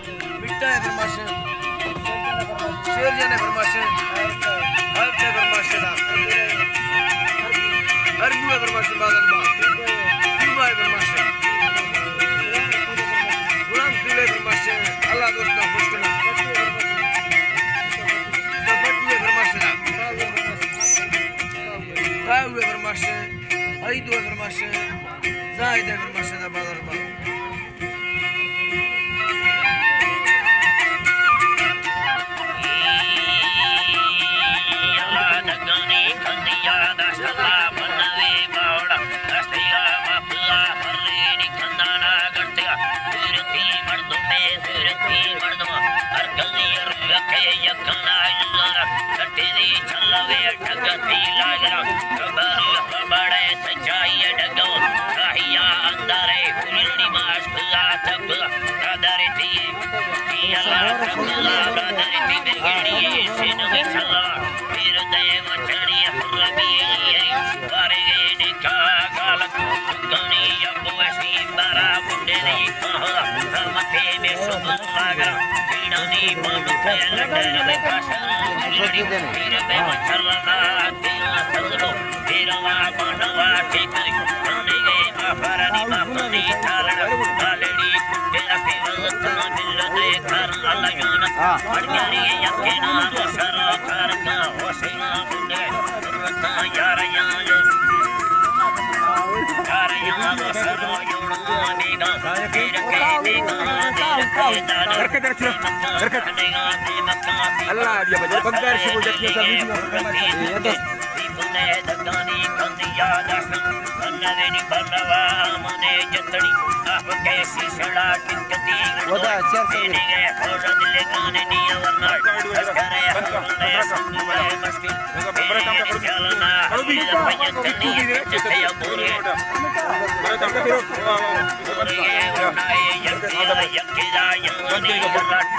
مٹھا ءِ فرمائش اِنت، شیر جان ءِ فرمائش اِنت، ہر ءِ فرمائش اِنت، ہر بو ءِ فرمائش اِنت، بادل با، صوبہ ءِ فرمائش اِنت، غلام رسول ءِ فرمائش اِنت، اللہ دوستاں خوش کناں، بٹو ءِ فرمائش اِنت، تاؤ ءِ فرمائش اِنت، عیدو ءِ فرمائش اِنت، زاہد ءِ فرمائش اِنت، بادل با۔ ٹگتی لاگرا، بڑے سچائی ڈگو، راہیا اندرے، پوری ماش کلا تک، قدر دی، دی اللہ تک، قدر دی بگڑی، سن وچلا، پیر دے وچڑی، ربی، بارے نکا گالک، کنی ابو اسی بارا بنڈے دی، کہا، رحمتے میں سب لاگرا، پیڑانی بانو پہ لٹر میں کاشا، پیر دے وچلا، اللہ دیا بجے بندر شروع جتنے سبھی۔ ودا چیئر سنگھ۔